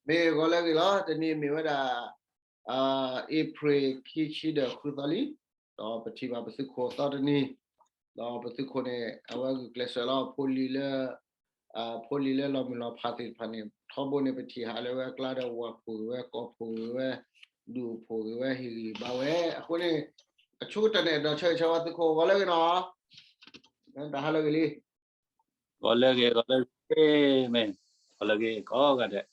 မ့ၢ်ဂီၤလၢအဂ့ၤလီၤ. တနံၤမ့ၢ်ဝဲဒၣ် April ခံဆံဒီးဃုသီလံ, ဒီးပထံၣ်ဘၣ်ပသုးခိၣ်သီတနံၤ, ဒီးပသုးခိၣ်န့ၣ် အဝဲဂုာ်ကျဲးစၢးလီၤ ဖိလံၤလၢ ဖိလံၤလၢလီၤမုၢ်လီၤဖးသ့ၣ်တဖၣ်န့ၣ် ထီဘိန့ၣ် ပထံၣ်ဟးလၢဝဲအကျါဒီး ဝၤဖိၣ်ဂ့ၤဝဲ ကီၢ်ဖိၣ်ဂ့ၤဝဲ ဒူၣ်ဖိၣ်ဂ့ၤဝဲ ဟ့ၣ်ဂံၢ်ဘါဝဲ အဃိန့ၣ် အဆိကတၢၢ်န့ၣ် အဲၣ်ဒိးဆၢဂ့ၤဆၢဝါသုးခိၣ် ဂီၤလၢအဂ့ၤနီၤ, တၢ်ဟါလၢအဂ့ၤလံ ဂီၤလၢအဂ့ၤ ဂီၤလၢအဂ့ၤ မ့ၢ် ဂီၤလၢအဂ့ၤကိးဂၤဒဲး,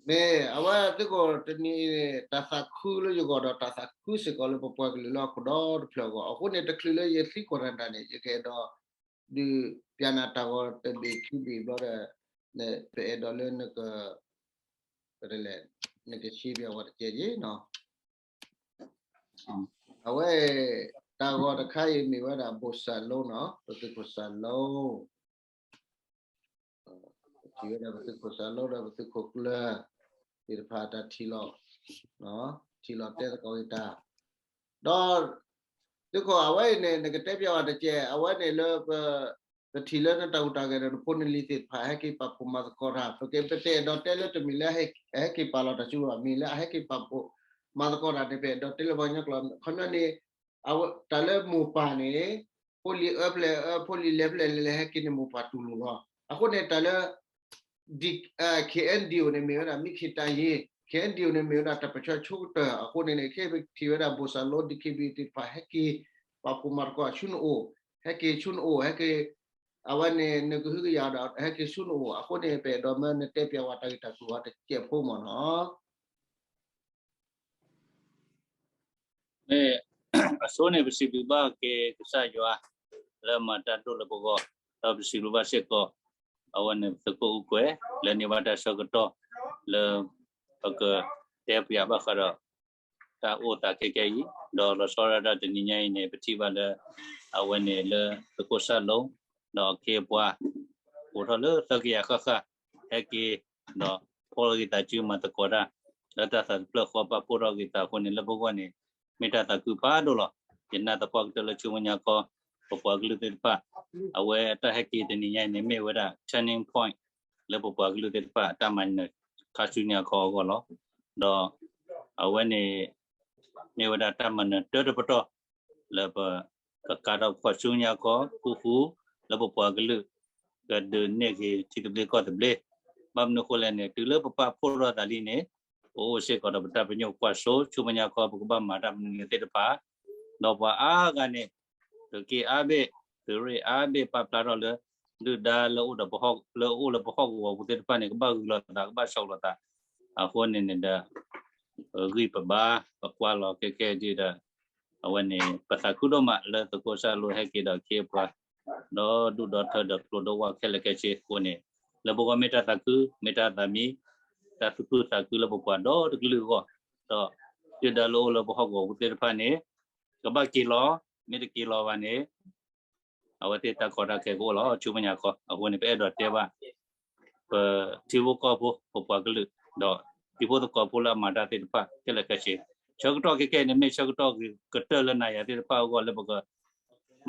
မ့ၢ်အဝဲသုးခိၣ်တနံၤန့ၣ် တၢ်သးခုလၢယဂီၢ်ဒီး တၢ်သးခုစ့ၢ်ကီးလၢပပှၤကလုာ်လၢဟီၣ်ခိၣ်ဒီတဖျၢၣ်အဂီၢ်, အဃိန့ၣ် တချုးလၢယသံကွၢ်တၢ်န့ၣ် ယကအဲၣ်ဒိး ဒုးပျၢ်နၤတၢ်ဂီၤတဘ့ၣ်ခံဘ့ၣ်ဘျီဒီး ပအဲၣ်ဒိးလၢနက ပတဲလဲၣ် နကရှဲပၠးဝဲတကဲးယ့ၣ်နီၤ. အဝဲ တၢ်ဂီၤတခါအံၤမ့ၢ်ဝဲဒၣ် ဘိၣ်စၢ်လိနီၤ, ပသုးခိၣ်စၢ်လိ ထံၣ်ဝဲဒၣ်ပသုးခိၣ်စၢ်လိဒီး ပသုးခိၣ်ကျၢၢ်သ့ၣ်တဖၣ် တၢ်ထံၣ်လီၤ ထံၣ်လီၤတဲသကိးက့ၤတၢ်, ဒီး သုးခိၣ် အဝဲအံၤန့ၣ် နကတဲပၠးဝဲတကဲး အဝဲန့ၣ်လၢပ ပထံၣ်လၢနတၢ်ဟူးတၢ်ဂဲၤဒီး နဖိနလံၤသ့ၣ်တဖၣ် ဟဲက့ၤပာ်ဖှိၣ်မၤသကိးတၢ်, ပက ပတအဲၣ်ဒိးတဲလၢတမ့ၢ်လၢ အဟဲက့ၤပာ်လီၤတၢ်စုကဝဲၤ မ့ၢ်လၢအဟဲက့ၤပာ်ဖှိၣ်မၤသကိးတၢ်န့ၣ် ပအဲၣ်ဒိးတဲလၢပှၤကညီကျိာ် ခီပညီန့ၣ် တၢ်လၢမိၢ်ပၢ်န့ၣ် ဖိလံၤအၢဖျဲၣ်အၢ ဖိလံၤလဲၤဖျဲၣ်လဲၤ ဟဲက့ၤန့ၣ်မိၢ်ပၢ်တူၢ်လိာ်လီၤ. အဃိန့ၣ် တၢ်လၢ KNDO န့ၣ် မ့ၢ်ဝဲဒၣ် မံခ့တၢ်ယ့ KNDO န့ၣ် မ့ၢ်ဝဲဒၣ်တၢ်ပၢၢ်ဆၢဆိကတၢၢ် အဃိန့ၣ်န့ၣ် ခဲအံၤပထံၣ်ဝဲဒၣ် ဘိၣ်စၢ်လိ DKBA သ့ၣ်တဖၣ် ဟဲက့ၤပာ်ဖှိၣ်မၤသကိးဆူနအိၣ်, ဟဲက့ၤဆူနအိၣ် ဟဲက့ၤ အဝဲန့ၣ် နကဟုကယာ်ဒီး ဟဲက့ၤဆူနအိၣ် အဃိန့ၣ် ပအဲၣ်ဒိးမၢနတဲပၠးဝဲတၢ်ဂ့ၢ်တၢ်ကျိၤအီၤတကဲးဖိမ့ၢ်နီၤ. မ့ၢ် အဆိန့ၣ် ပစံးဘျုးဘၣ်က့ၤကစၢ်ယွၤ လၢမၤတၢ်ဒိၣ်လၢပဂီၢ်, ဒီးပစံးဘျုးဘၣ်စ့ၢ်ကီး အဝဲန့ၣ် ပသုးခိၣ်အူကွဲၤ လၢန့ၢ်ဘၣ်တၢ်ဆၢကတီၢ် လၢ ပကတဲပၠးဘၣ်ဃးဒီး တၢ်အိၣ်သးခဲကဲအံၤ, ဒီးလီၤဆီဒၣ်တၢ်တနံၤညါအံၤန့ၣ် ပထံၣ်ဘၣ်လၢ အဝဲန့ၣ်လၢသုးခိၣ်စၢ်လိ ဒီးအခ့အပှၤ အိၣ်ထီၣ်လၢသၢကယၤဃၣ်ဃၣ် ဟဲက့ၤ ဒီးဖီၣ်လီၤက့ၤသးစုမၤသကိးတၢ် လၢတၢ်သးတဖျၢၣ်ဃီ ပာ်ဖှိၣ်ထီၣ်က့ၤသးအဃိန့ၣ် လၢပဂီၢ်န့ၣ် မ့ၢ်တၢ်သးခုဖးဒိၣ်လီၤ. ယနာ်သပှၢ်ကတၢၢ်လၢဆူမဲာ်ညါခီ ပပှၤကလုာ်သ့ၣ်တဖၣ် အဝဲအတၢ်ဟဲက့ၤတနံၤညါအံၤန့ၣ် မ့ၢ်ဝဲဒၣ် turning point လၢပပှၤကလုာ်သ့ၣ်တဖၣ် အတၢ်မၤနၢၤခါဆူညါခီအဂီၢ်လီၤ. ဒီး အဝဲန့ၣ် မ့ၢ်ဝဲဒၣ်တၢ်မၤနၢၤတၢတပတီၢ် လၢပ ကကါထီၣ်ပခီၣ်ဆူညါခီ ဃူဃူ လၢပပှၤကလုာ် ကဒုးနဲၣ်က့ၤထံသဘျ့ကီၢ်သဘျ့, ဘၣ်မနုၤအဃိလဲၣ်န့ၣ် တုၤလၢပပာ်ဖှိၣ်ထီၣ်သးလံန့ၣ် ပအိၣ်စ့ၢ်ကီးဒီးပတၢ်ပညိၣ်ကွၢ်စိ ဆူမဲာ်ညါခီ ပကဘၣ်မၤတၢ်မနုၤသ့ၣ်တဖၣ်, ဒီးပှၤအါဂၤန့ၣ် သုးက့အါဘ့ၣ် သုးရ့ၣ်အါဘ့ၣ် ပာ်ဖျါထီၣ်လၢ ဒုၣ်ဒါလၢအိၣ်ဒီးပဟီၣ် လၢအိၣ်လၢပဟီၣ်ကဝီၤပူၤသ့ၣ်တဖၣ်န့ၣ် ကဘၣ်ဂုာ်လိာ်သး ကဘၣ်ဆိးလိာ်သး, အဃိန့ၣ်န့ၣ်ဒီး ပဂံၢ်ပဘါ ပကွၢ်လီၤခဲခဲဒ်ဒီး အဝဲန့ၣ် ပသးခုဒိၣ်မးလၢသုးခိၣ်စၢ်လိဟဲက့ၤဒီးအခ့အပှၤ ဒီးဒူၣ်ဒီထၢဒီးကျိၤဒီဝၣ်ခဲလၢာ်ခဲဆ့အဃိန့ၣ် လၢပဂီၢ်မ့ၢ်တၢ်သးခု မ့ၢ်တၢ်သးမံ တၢ်သူၣ်ခုသးခုလၢပပှၤဒီတကလုာ်အဂီၢ်, ဒီးဒုၣ်ဒါလၢအိၣ်လၢပဟီၣ်ကဝီၤပူၤသ့ၣ်တဖၣ်န့ၣ် ကဘၣ်က့ၤလီၤ, မ့ၢ်တက့ၤလီၤဘၣ်န့ၣ် အဝဲသ့ၣ်တၢ်ကီတၢ်ခဲကအိၣ်လီၤ ဆူမဲာ်ညါခီ, အဃိန့ၣ် ပအဲၣ်ဒိးတဲဘၣ် ပထံဖိကီၢ်ဖိ ပပှၤကလုာ် ဒီးတံၤဖိသကိးဖိလၢအမၤတၢ်သ့ၣ်တဖၣ် ခဲလၢာ်ခဲဆ့, ဆၢကတီၢ်ခဲကဲန့ၣ် မ့ၢ်ဆၢကတီၢ်ကတၢၢ်လၢနၤယၤသ့ၣ်တဖၣ်အဂီၢ်လၢပက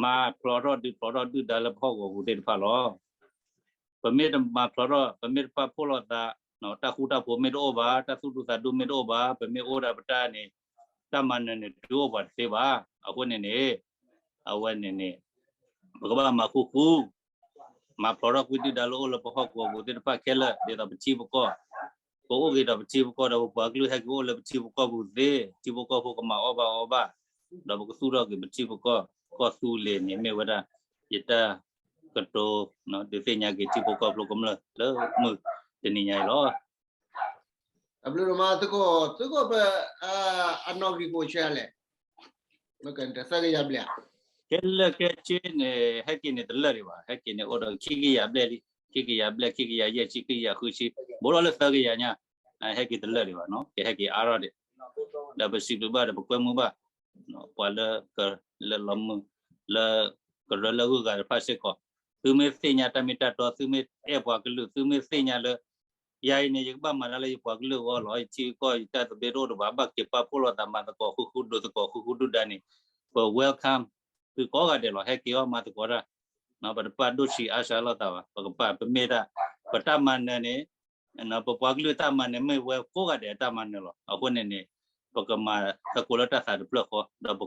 မၤဖျိးထီၣ်ဒုးဖျိးထီၣ်ဒုၣ်ဒါလၢပဟီၣ်ကဝီၤပူၤသ့ၣ်တဖၣ်လီၤ. ပမ့ၢ်တမၤဖျိးထီၣ် ပမ့ၢ်တပာ်ဖှိၣ်လိာ်သး တၢ်ဃူတၢ်ဖိးမ့ၢ်တအိၣ်ဘၣ် တၢ်သူၣ်ဒူသးဒူမ့ၢ်တအိၣ်ဘၣ် ပမ့ၢ်အိၣ်ဒၣ်ပတၢ်န့ၣ် တၢ်မၤနၢၤန့ၣ် တအိၣ်ပှၤတသ့ဘၣ်. အဃိန့ၣ်န့ၣ် အဝဲန့ၣ်န့ၣ် ပကဘၣ်မၤဃူဃူ မၤဖျိးထီၣ်ကွံာ်ဒုၣ်ဒါလၢအိၣ်လၢပဟီၣ်ကဝီၤပူၤသ့ၣ်တဖၣ်ခဲလၢာ် ဒ်သိးပထံပကီၢ် ကအိၣ်က့ၤဒီးပထံပကီၢ်ဒီးပပှၤကလုာ်ဟဲက့ၤအိၣ်လၢပထံပကီၢ်ပူၤသ့ ထံဖိကီၢ်ဖိကမၤအီၣ်ဘၣ်အီဘၣ် ဒီးပကသူၣ်ထီၣ်က့ၤပထံပကီၢ် ကီၢ်သူလ့ၤန့ၣ် မ့ၢ်ဝဲဒၣ် ယတၢ်ကတိၤ ဒုးသ့ၣ်ညါက့ၤထံဖိကီၢ်ဖိကမျၢၢ်လၢမုၢ်တနံၤညါအံၤလီၤ. တၢ်ဘျုးဒိၣ်မး သုးခိၣ် သုးခိၣ်ပ အနီၣ်ဂံၢ်ကအိၣ်ဆံးလဲၣ် မ့ၢ်ကသၢကယၤဘျဲၣ်ဧါ. ခဲလၢာ်ခဲဆ့န့ၣ် ဟဲက့ၤန့ၣ်တလၢာ်ဒံးဘၣ် ဟဲက့ၤန့ၣ်အိၣ်ဒီးခံကယၤဘျဲၣ်လံ ခံကယၤဘျဲၣ် ခံကယၤယဲၢ်ဆံ ခံကယၤဃုဆံ ဘူးထီၣ်လၢသၢကယၤညါ ဟဲက့ၤတလၢာ်ဒံးဘၣ်နီၤ ကဟဲက့ၤအါထီၣ်ဒံး ဒီးပစံးဘျုးဘၣ်ဒီးပကွဲမုာ်ဘၣ် ပှၤလၢ လၢလီၤမုၢ် လၢ ကရၢလၢဂုၤဂၤတဖၣ်စ့ၢ်ကီး သုမ့ၢ်သ့ၣ်ညါတၢ်မ့ၢ်တၢ်တီ သုမ့ၢ်အဲၣ်ပှၤကလုာ် သုမ့ၢ်သ့ၣ်ညါလၢ ယၤအံၤန့ၣ် ယကဘၣ်မၤတၢ်လၢယပှၤကလုာ်အဂီၢ်လီၤ ယထံကီၢ်ယတၢ်သဘျ့တအိၣ်ဒံးဘၣ် ဘၣ်က့ၤပာ်ဖှိၣ်လိာ်သးမၤသကိးဃူဃူဒိးသကိးဃူဃူဒုၣ်ဒါန့ၣ် ပwelcome သုကိးဂၤဒဲးလီၤ ဟဲက့ၤအီၣ်မၤသကိးတၢ် ပတပာ်ဒိၣ်ဆံးအါစှၤလိာ်သးဘၣ် ပကပာ်ပမ့ၢ်တၢ် ပတၢ်မၤနၢၤန့ၣ် ပပှၤကလုာ်တၢ်မၤနၢၤမ့ၢ်ဝဲကိးဂၤဒဲးအတၢ်မၤနၢၤလီၤ. အဃိန့ၣ်န့ၣ် ပကမၤသကိးလၢတၢ်သးတဖျၢၣ်ဃီ ဒီးပ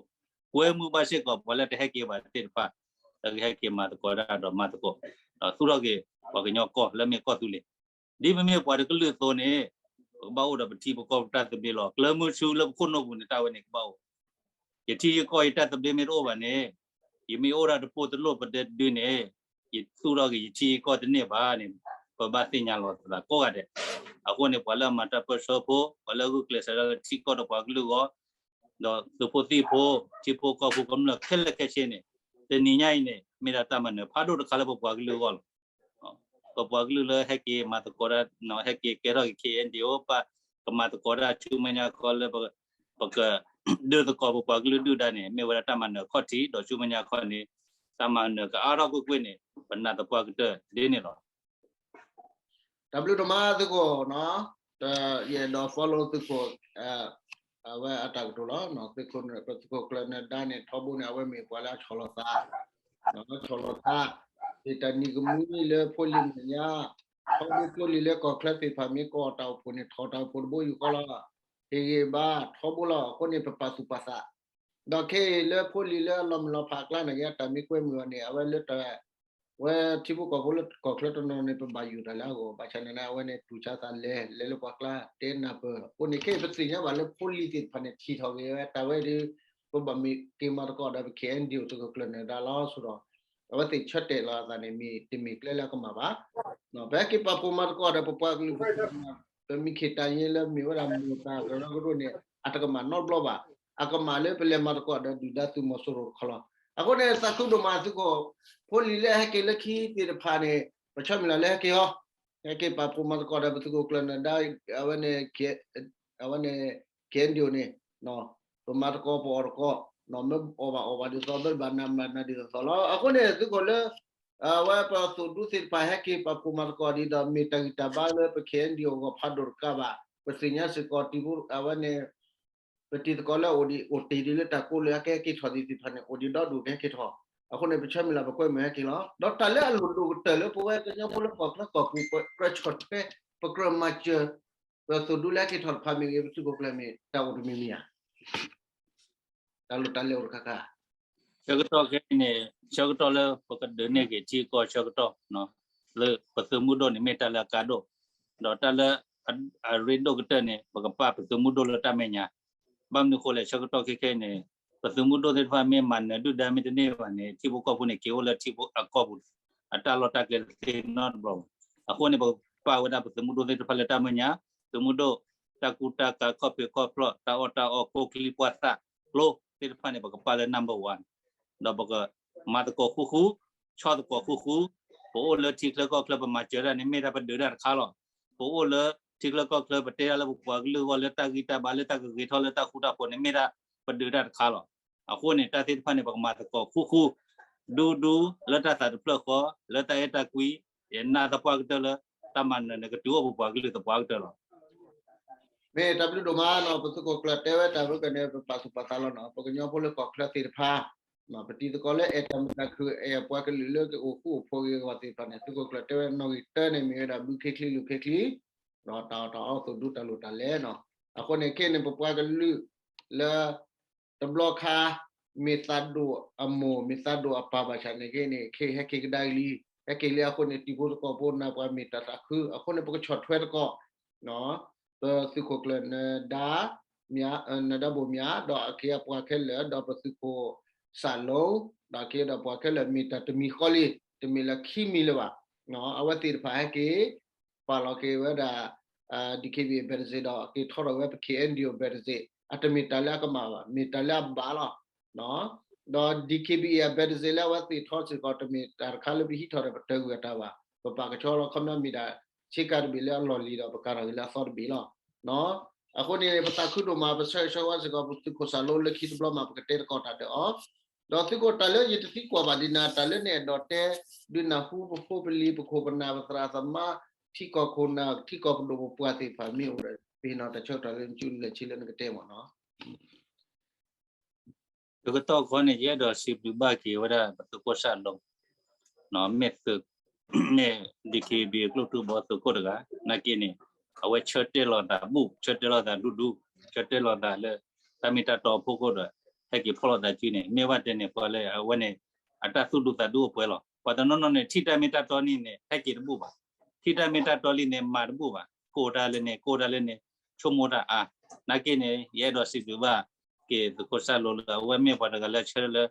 ကွဲမုာ်ဘၣ်စ့ၢ်ကီး ပှၤလၢတဟဲက့ၤဘၣ်သ့ၣ်တဖၣ် လၢကဟဲက့ၤမၤသကိးတၢ်ဒီးမၤသကိး ဒီးသူၣ်ထီၣ်က့ၤ ပှၤကညီကီၢ်လၢမ့ၢ်ကီၢ်သူလ့ၤ ဒ်ပမ့ၢ်ပှၤတကလုာ်အသိးန့ၣ် ပကဘၣ်အိၣ်ဒီးပထံပကီၢ်ပတၢ်သဘျ့လီၤ. ကျဲမုၢ်ဆူလၢပခိၣ်နူာ်ပူၤန့ၣ် တၢ်ဝဲန့ၣ်ကဘၣ်အိၣ် ယထံယကီၢ်ယတၢ်သဘျ့မ့ၢ်တအိၣ်ဘၣ်န့ၣ် ယမ့ၢ်အိၣ်ဒၣ်တပိၢ်တလိၣ်ပဒဲတဒုန့ၣ် ယသူၣ်ထီၣ်က့ၤယထံယကီၢ်တန့ၢ်ဘၣ်န့ၣ် ပဘၣ်သ့ၣ်ညါလီၤသးကိးဂၤဒဲး. အဃိန့ၣ် ပှၤလၢအမၤတၢ်ပၢၢ်ဆၢဖိ ပှၤလၢအဂုာ်ကျဲးစၢးဒၣ်လၢထံကီၢ်ဒီးပှၤကလုာ်အဂီၢ် ဒီးသုးဖိသံၣ်ဖိ ထံဖိကီၢ်ဖိကမျၢၢ်ခဲလၢာ်ခဲဆ့န့ၣ် တနံၤညါအံၤန့ၣ် မ့ၢ်ဒၣ်တၢ်မၤနၢၤဖးဒိၣ်တခါလၢပပှၤကလုာ်အဂီၢ်လီၤ. ပပှၤကလုာ်လၢဟဲက့ၤမၤသကိးတၢ် ဟဲက့ၤကဲထီၣ်က့ၤ ခဲအံၤဒံးအိၣ် ပကမၤသကိးတၢ်ဆူမဲာ်ညါခီလၢ ပကဒုးသကိးပပှၤကလုာ်ဒုၣ်ဒါန့ၣ် မ့ၢ်ဝဲဒၣ်တၢ်မၤနၢၤခီၣ်ထံး ဒီးဆူမဲာ်ညါခီန့ၣ် တၢ်မၤနၢၤကအါထီၣ်ကွ့ၢ်ကွ့ၢ်န့ၣ် ပနာ်သပှၢ်ကတၢၢ်ဒ်န့ၣ်လီၤ. တၢ်ဘျုးဒိၣ်မးသုးခိၣ်နီၤ, ယအဲၣ်ဒိး follow သုးခိၣ် အဝဲအတၢ်ကတိၤလီၤ. သုးခိၣ် ပသုးခိၣ်ကျၢၢ်နၢၤဒါန့ၣ် ထီဘိန့ၣ် အဝဲမ့ၢ်ပှၤလၢအဆီၣ်လီၤသး ဆီၣ်လီၤသး တၢ်နံၤကမှံလၢဖိလံၤမဲာ်ညါ ထီဘိဖိလံၤလၢကီၢ်ချၢသ့ၣ်တဖၣ်မ့ၢ်ကိးတၢ်အိၣ်ဖှိၣ်န့ၣ် ထီၣ်တၢ်အိၣ်ဖှိၣ်တဘိယူၢ်ဃီလီၤ. ဟ့ၣ်ဂံၢ်ဘါထီဘိလီၤ. အဃိန့ၣ် ပပာ်သူၣ်ပာ်သး ဒီးခဲအံၤလၢဖိလံၤလၢအလီၤမုၢ်လီၤဖးအကျါန့ၣ် ယတၢ်မ့ၢ်ကွဲမုာ်အီၤန့ၣ် အဝဲလၢတၢ် ဝဲထံဖိကီၢ်ဖိလၢကီၢ်ချၢတနီၤန့ၣ် ပဘၣ်ယိၣ်တၢ်လၢအဂီၢ် ဘၣ်ဆၣ်န့ၣ် အဝဲန့ၣ်တူၢ်ဆါသးလဲၤ လဲၤလၢပှၤကျါ တဲနၢ်ပၢၢ် အဃိန့ၣ် ခဲအံၤပသ့ၣ်ညါဘၣ်လၢဖိလံၤသ့ၣ်တဖၣ်န့ၣ် ထံၣ်ထီၣ်ဂ့ၤဝဲတၢ်ဝဲဒီး ပဘၣ်မ့ၢ်က့ၤမၤသကိးဒီးပ ခဲအံၤဒံးအိၣ် သုးခိၣ်ကျၢၢ်နၢၤဒါလီၤ ဆိဒီး အဝဲသ့ၣ်ဆၢတဲာ်လီၤအသးန့ၣ် မ့ၢ်တမ့ၢ်ကျဲလၢအကမၣ်ဘၣ်. ပဟဲက့ၤပာ်ဖှိၣ်မၤသကိးဒီးပပှၤကလုာ် ပမ့ၢ်ခ့ၣ်တၢ်ယ့လၢမ့ၢ်ဝဲဒၣ်မိၢ်တၢ်ကရၢကရိန့ၣ် အတကမၣ်နီတဘျီဘၣ်. အကမၣ်လၢပလဲၤမၤသကိးဒီးဒုၣ်ဒါသုးမီၤစိရိၤတခီလီၤ. အဃိန့ၣ် သးခုဒိၣ်မးသုးခိၣ် ဖိလံၤလၢဟဲက့ၤလၢခံသ့ၣ်တဖၣ်န့ၣ် ပဆၢမုၢ်လၢ်လၢဟဲက့ၤအီၤ ဟဲက့ၤပာ်ဖှိၣ်မၤသကိးဒီးပသုးခိၣ်ကျၢၢ်နၢၤဒါ အဝဲန့ၣ် အဝဲန့ၣ် ခဲအံၤဒံးအိၣ်န့ၣ် ပမၤသကိးပအီၣ်သကိး မ့ၢ်အီၣ်ဘၣ်အီၣ်ဘၣ်ဒ်သိး မ့ၢ်တဘၣ်နးဘၣ်နးဒ်သိးသိးလီၤ. အဃိန့ၣ် သုးခိၣ်လၢ အဝဲပသုးဒူသ့ၣ်တဖၣ်ဟဲက့ၤပာ်ဖှိၣ်မၤသကိးဒ်ဒီး မ့ၢ်တၢ်ဂံၢ်တၢ်ဘါလၢပ ခဲအံၤဒံးအိၣ် အဂီၢ်ဖးဒိၣ်တကးဘၣ်. ပသ့ၣ်ညါစ့ၢ်ကီးတံၤဖိအဝဲန့ၣ် ပတံၤသကိးလၢအိၣ်ဒံးအိၣ်တ့ၢ်ဒံးလၢတၢ်ကိးလၢအကဟဲက့ၤထီၣ်သ့ၣ်တဖၣ်န့ၣ် အိၣ်ဒံးဒီဒူၣ်ကဟဲက့ၤထီၣ်. အဃိန့ၣ် ပဆၢမုၢ်လၢ်ပကွဲမုာ်ဟဲက့ၤလီၤ. ဒီးတၢ်လၢအလိၣ်ဒိၣ်ကတၢၢ်လၢပဝဲကညီဖိလၢကီၢ်ချၢကီၢ်ပူၤ ကြၢးဆီၣ်ထွဲ ပကြၢးမၤစၢၤ ပသုးဒူလၢဟဲက့ၤထီၣ်တဖၣ်မ့ၢ်ဂ့ၤ ပသုးခိၣ်ကျၢၢ်မ့ၢ် တၢ်အိၣ်တမံၤမံၤဧါ. တၢ်လိၣ်တၢ်လဲၤအိၣ်တခါခါ ဆၢကတီၢ်ခဲအံၤန့ၣ် ဆၢကတီၢ်လၢပကဒုးန့ၢ်က့ၤထံကီၢ်ဆၢကတီၢ် လၢပသုးမုၢ်ဒိၣ်န့ၣ်မ့ၢ်တၢ်လၢအကါဒိၣ်, ဒီးတၢ်လၢအရ့ဒိၣ်ကတၢၢ်န့ၣ် ပကပာ်ပသုးမုၢ်ဒိၣ်လၢတၢ်မဲာ်ညါ. ဘၣ်မနုၤအဃိလဲၣ် ဆၢကတီၢ်ခဲခဲအံၤန့ၣ် ပသုးမုၢ်ဒိၣ်သ့ၣ်တဖၣ်မ့ၢ်မၤနၢၤဒုၣ်ဒါမ့ၢ်တန့ၢ်ဘၣ်န့ၣ် ထံဖိကီၢ်ဖိန့ၣ် က့ၤအိၣ်လၢထံဖိအကီၢ်ပူၤ အတၢ်လီၢ်တၢ်ကျဲတသ့နီတဘျီဘၣ်. အဃိန့ၣ် ပကပာ်ဝဲဒၣ်ပသုးမုၢ်ဒိၣ်သ့ၣ်တဖၣ်လၢတၢ်မဲာ်ညါ, သုးမုၢ်ဒိၣ် တၢ်ကူတၢ်ကၤ ခီၣ်ဖံးခီၣ်ဖျီၣ် တၢ်အီၣ်တၢ်အီ ကျိချံမျိာ်သၣ် ကျိသ့ၣ်တဖၣ်န့ၣ် ပကပာ်လၢ number one ဒီးပကမၤသကိးဃူဃူ, ဆီၣ်သကိးဃူဃူ, ပအိၣ်လၢထံချၢကီၢ်ချၢပမၤစၢၤတၢ်န့ၣ် မ့ၢ်ဒၣ်ပဒုးတၢ်တခါလီၤ. ပအိၣ်လၢထံချၢကီၢ်ချၢ ပတဲတၢ်လၢပပှၤကလုာ်အဂီၢ် လၢတၢ်ဂံၢ်တၢ်ဘါလၢတၢ်ကဂ့ၤထီၣ်လၢတၢ်ဃူတၢ်ဖိးန့ၣ် မ့ၢ်ဒၣ်ပဒုးတၢ်တခါလီၤ. အဃိန့ၣ် တၢ်သ့ၣ်တဖၣ်န့ၣ် ပကမၤသကိးဃူဃူ, ဒူဒူ လၢတၢ်သးတဖျၢၣ်ဃီ, လၢတၢ်အဲၣ်တၢ်ကွံ, ယနာ်သပှၢ်ကတၢၢ်လၢ တၢ်မၤနၢၤန့ၣ်ကတုၤအိၣ်ပပှၤကလုာ်သပှၢ်ကတၢၢ်လီၤ. မ့ၢ်တၢ်ဘျုးဒိၣ်မးနီၤ, ပသုးခိၣ်ကျၢၢ်တဲဝဲတၢ်ဝဲကန့ၣ် ပပာ်သူၣ်ပာ်သးလီၤနီၤ, ပကညီဖိလၢကီၢ်ချၢသ့ၣ်တဖၣ်, ပတံၤသကိးလၢအဲၣ်တၢ်မုာ်တၢ်ခုၣ် အဲၣ်ပှၤကလုာ်လၢကအိၣ်ဃူအိၣ်ဖိးဂ့ၤအဂီၢ်သ့ၣ်တဖၣ်န့ၣ် သုးခိၣ်ကျၢၢ်တဲဝဲနီၣ်ဂံၢ်တၢန့ၣ် မ့ၢ်ဝဲဒၣ်ဘုခ့ချံလိၤခ့ချံ, တၢ်အီၣ်တၢ်အီသုးဒူတၢ်လိၣ်တၢ်လဲၤနီၤ. အဃိန့ၣ်ခဲအံၤန့ၣ် ပပှၤကလုာ်လၢ တဘျီခါ မ့ၢ်သးဒိၣ်အမိၢ် မ့ၢ်သးဒိၣ်အပၢ်ဘၣ်ဆၣ်န့ၣ်က့န့ၣ် ခဲအံၤဟဲက့ၤကဒါက့ၤလံ, ဟဲက့ၤလံအဃိန့ၣ် တံၤဖိသကိးဖိ နၢ်ပှၤမ့ၢ်တၢ်သးခု အဃိန့ၣ် ပကဆီၣ်ထွဲသကိး ပသုးခိၣ်ကျၢၢ်နၢၤဒါ နၢၤဒါဘိၣ်မၠး ဒီးအခ့အပှၤခဲလၢာ် ဒီးပသုးခိၣ်စးလိ, ဒီးအခ့ဒီးပှၤခဲလၢာ် မ့ၢ်တၢ်တမံၤဃီလံ, တမ့ၢ်လၢခံမံၤလၢၤဘၣ်. အဝဲသ့ၣ်တဖၣ်ဟဲက့ၤ ပာ်လီၤက့ၤဝဲဒၣ် DKBA အဘက်တစ့ၢ် ဒီးက့ၤထီၣ်ထီၣ်ဝဲပ ခဲအံၤဒံးအိၣ် အဘက်တစ့ၢ်, အတမ့ၢ်တၢ်လၢအကမၣ်ဘၣ်, မ့ၢ်တၢ်လၢအဘၣ်လီၤ. ဒီး DKBA အဘက်တစ့ၢ်လၢအဝဲသ့ၣ်ထီၣ်စ့ၢ်ကီး တမ့ၢ်တၢ်တခါလၢပဟံးထီၣ်ဒီးပတၢ်ဂုၤအတၢ်ဘၣ်, ပပာ်ကဆှီလီၤ ခီပညီမ့ၢ်ဒၣ် ဆ့ကၤတဘ့ၣ်လၢအလီၢ်လံၤဒီး ပကၤထီၣ်က့ၤလၢအသီတဘ့ၣ်လီၤ. အဃိန့ၣ် ပသးခုဒိၣ်မး ပဆၢဂ့ၤဆၢဝါစ့ၢ်ကီး ပသုးခိၣ်စးလိလၢခံတဘျီမး ပကတဲသကိးတၢ်ဒီးအီၤ ဒီးသုးခိၣ်တၢ်လၢယတသံကွၢ်ဘၣ်ဒံးနၤ တၢ်လၢနအဲၣ်ဒိးတဲ ဒုးနၢ်ဟူပဖိပလံၤ ပခိၣ်ပနၢ် ပသရၣ်သမါ ထံကီၢ်ခိၣ်နၢ် ထံကီၢ်ပဒိၣ်ပပှၢ်သ့ၣ်တဖၣ်မ့ၢ်အိၣ်ဒီး ပဟ့ၣ်နီၤတၢ်ဆၢကတီၢ်လၢနစုလၢ်ဆံလၢနကတဲမ့ၢ်နီၤ. တကတီၢ်ခီန့ၣ် ယအဲၣ်ဒိးစံးဘျုးဘၣ်က့ၤဝဲဒၣ် ပသုးခိၣ်စးလိ မ့ၢ်သုး မ့ၢ် DKBA ကျိၣ်ထူဘီသုးခိၣ်တဂၤ နာ်က့န့ၣ် အဝဲဆၢတဲာ်လိာ်သးဘူၣ် ဆၢတဲာ်လိာ်သးဒူဒူ ဆၢတဲာ်လိာ်သးလၢ တၢ်မ့ၢ်တၢ်တီအဖီခိၣ်ဒီး ဟဲက့ၤဖီၣ်လိာ်သးစုန့ၣ် မ့ၢ်ဘၣ်တဲန့ၣ် ပှၤလၢအဝဲန့ၣ် အတၢ်သူၣ်ဒူသးဒူအိၣ်ပှဲၤလီၤ. ပှၤတနီၤနီၤန့ၣ် ထံၣ်တၢ်မ့ၢ်တၢ်တီန့ၣ်န့ၣ် ဟဲက့ၤတဘူၣ်ဘၣ်. ထံၣ်တၢ်မ့ၢ်တၢ်တီလံန့ၣ် မၤတဘူၣ်ဘၣ်. ကိၢ်တၢ်လၢန့ၣ် ကိၢ်တၢ်လၢန့ၣ် ဆိကမိၣ်တၢ်အါ. နာ်က့န့ၣ် ယအဲၣ်ဒိးစံးဘျုးဘၣ်က့ၤသုးခိၣ်စၢ်လိလၢ အဝဲမ့ၢ်ပှၤတဂၤလၢဆၢထၢၣ်လၢ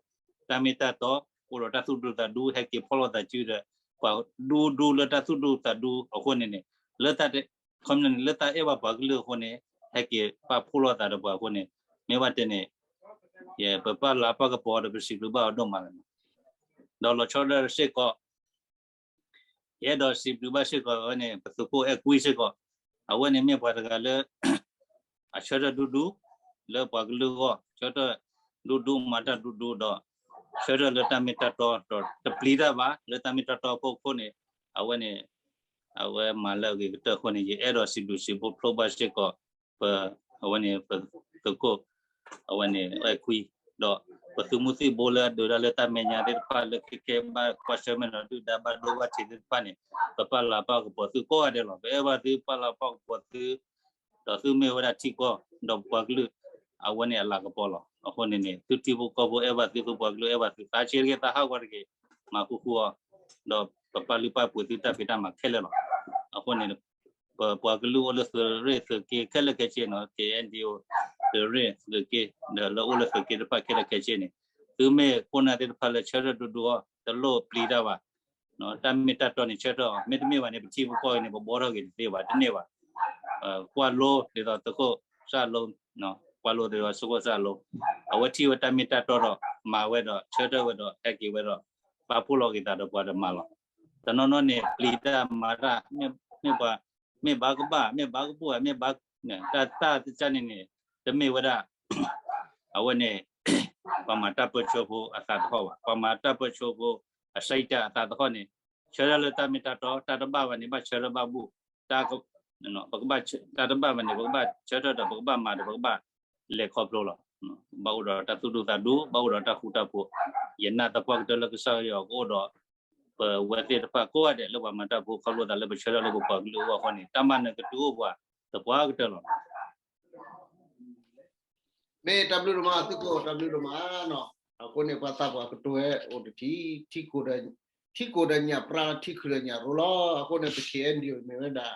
တၢ်မ့ၢ်တၢ်တီ အိၣ်ဒီးတၢ်သူၣ်ဒူသးဒူ ဟဲက့ၤဖီၣ်လိာ်သးစုဒီး ပှၤဒူဒူလၢတၢ်သူၣ်ဒူသးဒူအဃိန့ၣ်န့ၣ် လၢတၢ် ခီမ့ၢ်န့ၣ် လၢတၢ်အဲၣ်ဘၣ်ပှၤကလုာ်အဃိန့ၣ် ဟဲက့ၤပာ်ဖှိၣ်လိာ်သးဒီးပှၤအဃိန့ၣ် မ့ၢ်ဘၣ်တဲန့ၣ် ပပာ်လၤပာ်ကပီၤဒီးပစံးဘျုးဘၣ်အီၤဒိၣ်မးလီၤ. ဒီးလီၤဆီဒၣ်တၢ်စ့ၢ်ကီး ယအဲၣ်ဒိးစံးဘျုးဘၣ်စ့ၢ်ကီးဝဲန့ၣ် ပသုးခိၣ်အဲၣ်ကွံစ့ၢ်ကီး အဝဲန့ၣ်မ့ၢ်ပှၤတဂၤလၢ အဆၢထၢၣ်ဒူဒူ လၢပှၤကလုာ်အဂီၢ် ဆၢထၢၣ်ဒူဒူ မၤတၢ်ဒူဒူဒီး ဆၢထၢၣ်လၢတၢ်မ့ၢ်တၢ်တီ ဒီးတပျံၤတၢ်ဘၣ် လၢတၢ်မ့ၢ်တၢ်တီအဖီခိၣ်န့ၣ် အဝဲန့ၣ် အဝဲမၤလၢအဂ့ၤကတၢၢ်အဃိန့ၣ် ယအဲၣ်ဒိးစံးဘျုးစံးဖှိၣ်ဘၣ်စ့ၢ်ကီး ပ အဝဲန့ၣ် ပသုးခိၣ် အဝဲန့ၣ် အဲၣ်ကွံ ဒီးပသုးမုၢ်သံၣ်ဘိလၢအဒုးတၢ်လၢတၢ်မဲာ်ညါသ့ၣ်တဖၣ် လၢခဲကဲဘၣ်ကွၢ်ဆၢၣ်မဲာ်ဒီးဒုၣ်ဒါဘၣ်ဒိဘၣ်ထံးသ့ၣ်တဖၣ်န့ၣ် ပပာ်လၤပာ်ကပီၤသုကိးဂၤဒဲးလီၤ. ပအဲၣ်ဘၣ်သု ပာ်လၤပာ်ကပီၤသု ဒီးသုမ့ၢ်ဝဲဒၣ်ထံကီၢ် ဒီးပှၤကလုာ် အဝဲန့ၣ်အလၤကပီၤလီၤ. အဃိန့ၣ်န့ၣ် သုထံဖိကီၢ်ဖိအဲၣ်ဘၣ်သု သုပှၤကလုာ်အဲၣ်ဘၣ်သု သးဆံးတဂ့ၤ သးဟးဂီၤတဂ့ၤ မၤဃူဃူအီၤ ဒီးပပာ်လုၢ်ပာ်ပှ့ၤသုတၢ်ဖံးတၢ်မၤခဲလၢာ်လီၤ. အဃိန့ၣ် ပပှၤကလုာ်အိၣ်လၢသုးရ့ၣ်သုးက့ခဲလၢာ်ခဲဆ့နီၤ KNDO သုးရ့ၣ်သုးက့ ဒီးလၢအိၣ်လၢသုးက့တဖၣ်ခဲလၢာ်ခဲဆ့န့ၣ် သုမ့ၢ်ခိၣ်နၢ်သ့ၣ်တဖၣ်လၢဆၢထၢၣ်ဒူဒူအီၤ တလိၣ်ပျံၤတၢ်ဘၣ် တၢ်မ့ၢ်တၢ်တီန့ၣ်ဆၢထၢၣ်အီၤ မ့တမ့ၢ်ဘၣ်န့ၣ် ပထံဖိကီၢ်ဖိန့ၣ် ပဘှီထီၣ်က့ၤတသ့ဘၣ် တန့ၢ်ဘၣ်. ကွၢ်လိဒ်သိးသုးခိၣ်စၢ်လိ ကွၢ်လိဒ်သိးသုးခိၣ်စၢ်လိ အဝဲထံၣ်ဝဲတၢ်မ့ၢ်တၢ်တီဒီး မၤဝဲဒီး ဆၢထၢၣ်ဝဲဒီး ဟဲက့ၤဝဲဒီး ပာ်ဖှိၣ်လီၤက့ၤသးဒီးပှၤဒီးမၤလီၤ. တနီၤနီၤန့ၣ် ပျံၤတၢ်မၤတၢ် မ့ၢ်ပှၤ မ့ၢ်ဘၣ်ကဘၣ် မ့ၢ်ဘၣ်ကဘၣ် မ့ၢ်ဘၣ် တၢ်တၢ်တၢ်န့ၣ်န့ၣ် တမ့ၢ်ဝဲဒၣ် အဝဲန့ၣ် ပှၤမၤတၢ်ပၢဆှၢဖိအသးသဟီၣ်ဘၣ်. ပှၤမၤတၢ်ပၢဆှၢဖိ အစၢတၢ်အသးသဟီၣ်န့ၣ် ဆၢထၢၣ်လၢတၢ်မ့ၢ်တၢ်တီ တၢ်တဘၣ်ဘၣ်န့ၣ် ဘၣ်ဆၢထၢၣ်ဘၣ်ဘူၣ် တၢ် ပကဘၣ် တၢ်တဘၣ်ဘၣ်န့ၣ် ပကဘၣ်ဆၢထၢၣ်ဒီး ပကဘၣ်မၤဒီး ပကဘၣ်လဲၤခီဖျိလီၤ. ဘၣ်အိၣ်ဒီးတၢ်သူၣ်ဒူသးဒူ ဘၣ်အိၣ်ဒီးတၢ်ဃူတၢ်ဖိး ယနာ်သပှၢ်ကတၢၢ်လၢကစၢ်ယွၤကအိၣ်ဒီး ပဝဲသ့ၣ်တဖၣ်ကိးဂၤဒဲးလၢပှၤမၤတၢ်ဖိ ခီဖျိသးလၢပဆၢထၢၣ်လၢပပှၤကလုာ်အဂီၢ်အဃိန့ၣ် တၢ်မၤနၢၤကတုၤအိၣ်ပှၤသပှၢ်ကတၢၢ်လီၤ. မ့ၢ်တၢ်ဘျုးဒိၣ်မး သုးခိၣ် တၢ်ဘျုးဒိၣ်မးနီၤ. အဃိန့ၣ် ပှၤသးပှၢ်ကတိၤဝဲအိၣ်တထံၣ် ထံကိၢ်ဒီးညၣ်ပြၢ ထံခုၣ်ဒီးညၣ်ရိလီၤ. အဃိန့ၣ် ပ KNDO မ့ၢ်ဝဲဒၣ်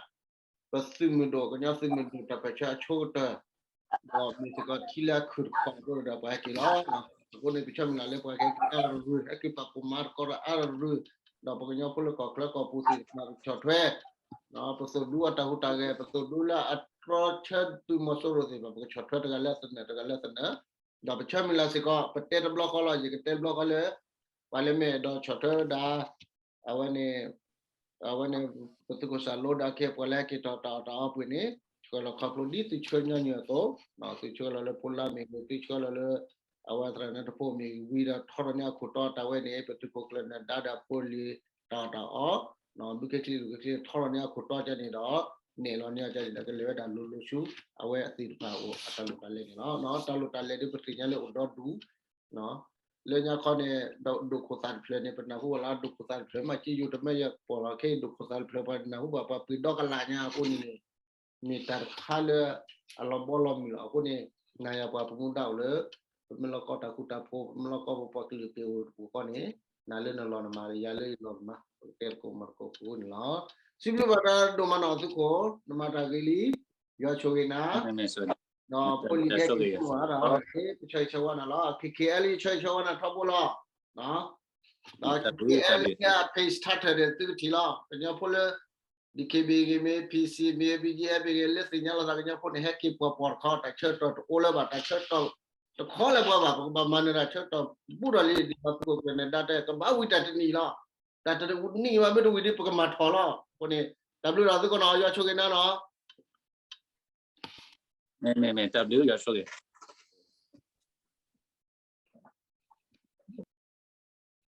ပသုးမုၢ်ဒိၣ် ကညီသုးမုၢ်ဒိၣ်တၢ်ပၢဆှၢအဆိကတၢၢ် ဒီးမ့ၢ်စ့ၢ်ကီးထံလၢအခုၣ်တခီအဃိဒီးပှၤဟဲက့ၤလီၤ. အဃိန့ၣ် ပဆၢမုၢ်လၢ်လၢပှၤကဟဲက့ၤအါရူၤ ဟဲက့ၤပာ်ဖှိၣ်မၤသကိးဒီးအါရူၤ ဒီးပကညီဖိလၢကီၢ်ချၢကီၢ်ပူၤသ့ၣ်တဖၣ် ပကဆီၣ်ထွဲ ပသိၣ်ဒူအတၢ်ဟူးတၢ်ဂဲၤ ပသိၣ်ဒူလၢအတြီဆၢသုးမီၤစိရိၤသ့ၣ်တဖၣ် ပကဆီၣ်ထွဲတဂၤလၢသနၢၣ် တဂၤလၢသနၢၣ် ဒီးပဆၢမုၢ်လၢ်စ့ၢ်ကီး ပတဲတဘျီဃီလီၤ ယကတဲတဘျီဃီလၢ ပှၤလၢမ့ၢ်အဲၣ်ဒိးဆီၣ်ထွဲဝဲဒၣ် အဝဲန့ၣ် အဝဲန့ၣ် ပသုးခိၣ်စၢ်လိဒီးခဲ ပှၤလၢဟဲက့ၤထီၣ်တၢ်အီၣ်တၢ်အီပှ့ၤန့ၣ် ဆှၢလီၤခီဖျိဒ်သုဆှၢညီနုၢ်အသိး သုဆှၢလီၤလၢဖိလၢ်မ့ၢ်ဂ့ၤ သုဆှၢလီၤလၢ အဝဲသရၣ်န့ၣ်တဖိမ့ၢ်ဂ့ၤ ဝံၤဒီးထီထီၣ်န့ၢ်အခိၣ်တီတၢ်ဝဲန့ၣ် ပသုးခိၣ်ကျၢၢ်နၢၤဒါဒီးဖိလံၤ တၢ်အီၣ်တၢ်အီ ဘုခဲချံဒိၣ်ခဲချံ ထီထီၣ်န့ၢ်အခိၣ်တီကန့ၣ်ဒီး နဲၣ်လီၤန့ၢ်အီၤကန့ၣ်ဒီး ကလဲၤဝဲဒၣ်လိၤလိၤဆူ အဝဲအသုးတဖၣ်အအိၣ်အတၢ်လိၣ်တၢ်လဲန့ၣ်လီၤ. တၢ်လိၣ်တၢ်လဲဒ်ပသ့ၣ်ညါလၢအိၣ်ဒီဒူၣ် လၢညါခီန့ၣ် ဒိၣ်ခိၣ်သၣ်တဖျၢၣ်န့ၣ် ပနၢ်ဟူဘၣ်လီၤ ဒိၣ်ခိၣ်သၣ်တဖျၢၣ် မ့ၢ်က့ယိၤတမ့ၢ်ယပီၢ်လီၤ ခဲအံၤဒိၣ်ခိၣ်သၣ်တဖျၢၣ် ပှၤနၢ်ဟူဘၣ်ပှၤပှ့ၤဒီကလးညါအဃိန့ၣ်န့ၣ် မ့ၢ်တၢ်တခါလၢ အလီၤဘီလီၤမုၢ်လီၤ. အဃိန့ၣ် နၤယၤပှၤပမူဒါအိၣ်လၢ ပမ့ၢ်လီၤကီတၢ်ဃူတၢ်ဖိး ပမ့ၢ်လီၤကီပပှၤကလုာ်က့ၤအိၣ်တပူၤဃီန့ၣ် နၤလၢနလီၢ်နမၤ ယၤလၢယလီၢ်မၤ ပကတဲသကိးမၤသကိးကိးန့ၣ်လီၤ. စံးဘျုးဘၣ်တၢ်ဒိၣ်မးနီၤသုးခိၣ် နမၤတၢ်ဂ့ၤလံ ယွၤဆိၣ်ဂ့ၤနၤ ဒီးဖိလံၤခဲက့ၤကိးဂၤဒီး ကဆၢဂ့ၤဆၢဝါနၤလီၤ ခဲက့ၤအဲလၢယဆၢဂ့ၤဆၢဝါနၤထီဘိလီၤ ဒီးခဲက့ၤအဲလၢညါ page ထါထၢၣ်ဒီးသုကထံၣ်လီၤ ကညီဖိလၢ DKBA ဂ့ၤမ့ၢ် PC မ့ၢ် BGF မ့ၢ်ဂ့ၤ လၢသ့ၣ်ညါလိာ်သးကညီဖိန့ၣ် ဟဲက့ၤပှၤပိာ်တခီ တၢ်ဆၢကတီၢ်တအိၣ်လၢၤဘၣ် တၢ်ဆၢကတီၢ်တခီလၢၤဘၣ်ဘၣ် ပကဘၣ်မၤနၢၤတၢ်ဆၢကတီၢ်ဘူးထီၣ်လံ ဒ်သိးသုးခိၣ်ကျၢၢ်နၢၤဒါတဲ ကဘၣ်ဝံၤတၢ်တနံၣ်လီၤ တၢ်တနံၣ်ဘၣ် မ့ၢ်တဝံၤဒီး ပကမၤထီၣ်လီၤ အဃိန့ၣ် တၢ်ဘျုးဒီးသုးခိၣ်နီၤ ယွၤဆိၣ်ဂ့ၤနၤနီၤ မ့ၢ်မ့ၢ်မ့ၢ် တၢ်ဘျုး ယွၤဆိၣ်ဂ့ၤ